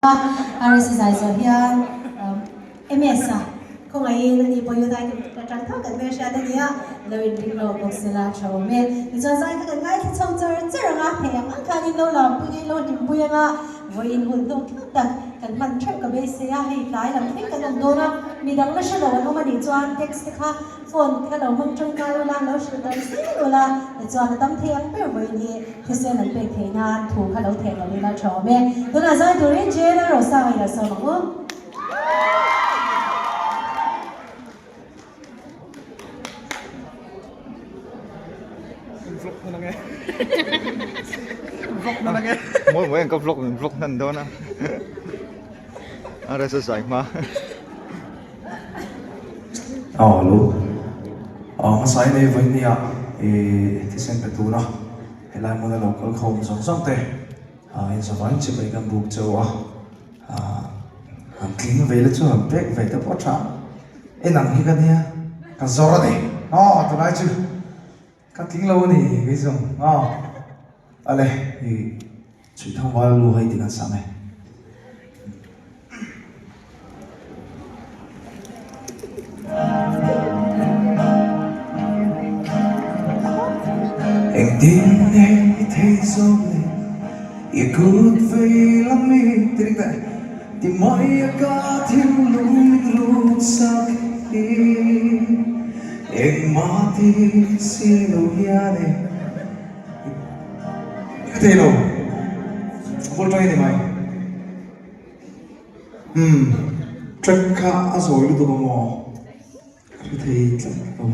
RSA zai zawh hian MS a khawngaihin ani pawh Youth Item atang tho kan hmelhriat a ni a, lo inring lawk bawk sela a tha awm e. Tichuan zai kha kan ngaithla chho char char ang a, hei ang ang khanin lo lam pui lo hlim pui ang a, vawiin hun hlawk thlak tak kan hman theuh ka beisei a, hei tlai lam thleng kan awm dawn a, midang la hre lo an awm a nih chuan text te kha Phone kha lo hmang tangkai ula, lo hrilh darh zel ula, tichuan a tam thei ang ber vawiin hi thisen an pek theih nan thu kha lo theh lo ila tha awm e. Tunah zai turin Jane a Rosanga i lo sawm ang u. Vlog hman ange. Vlog hman ange. Mawi mawi ang ka vlog min vlog hnan dawn a. A rsa zai hma. Aw hello aw hmasa in ei vawiin nia i thisen pe tura helai hmuna lo kal khawm zawng zawng te ah in zavain chibai kan buk cheu a ah han tling ve la chu han pek ve te pawh a tha en ang hi ka nia ka zawr a ni aw tunlai chu ka tling lo a ni kei zawng aw ale i chhuihthang val lu hai tih kan sam e. Engtin nge i thei zawk le i kut vei lam mi ti ring teh ti mai a ka thinlung min ruk sak hi engmah ti si lo hian e. Ka thei lo a bul tang i ni mai. Umm track kha a zawi lutuk a maw ka hre thei tlat lo.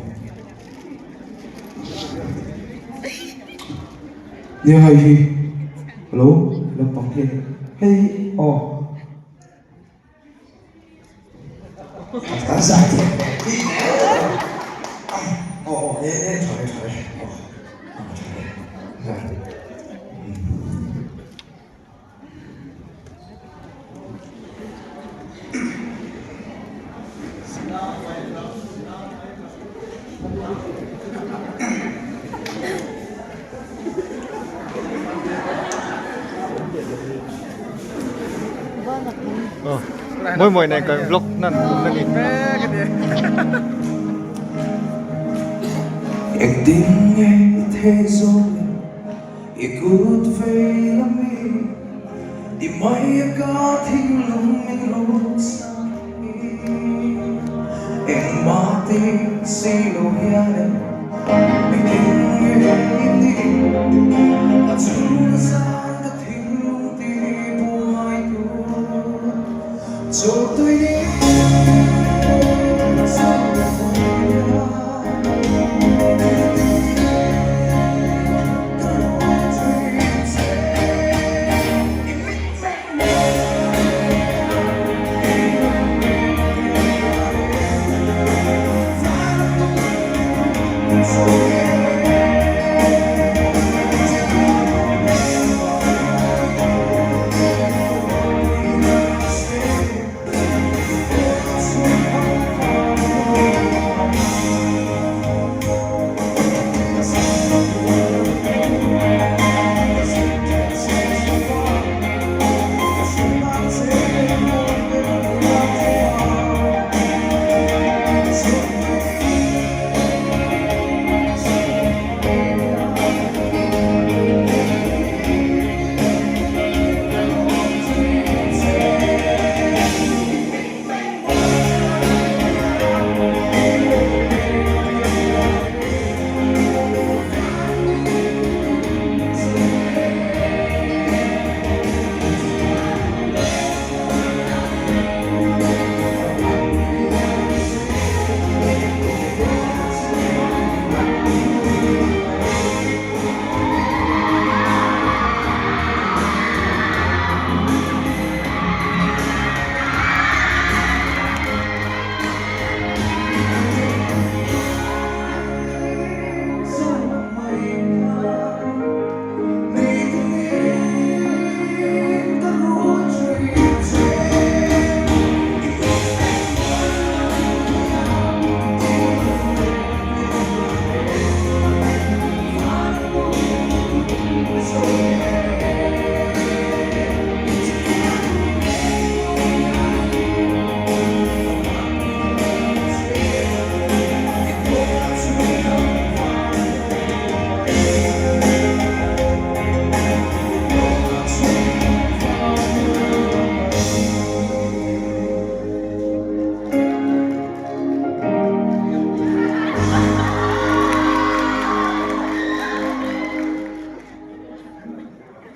Nia hei hi alo lampang hi hei hi aw. Mawi mawi nen kan vlog nan a ni. Engtin nge i thei zawk le i kut vei lam i ti mai a ka thinlung min ruk sak hi engmah ti si lo hian e engtin nge i nih a chhung zan ka thinlung ti buai tu chawlhtui ni.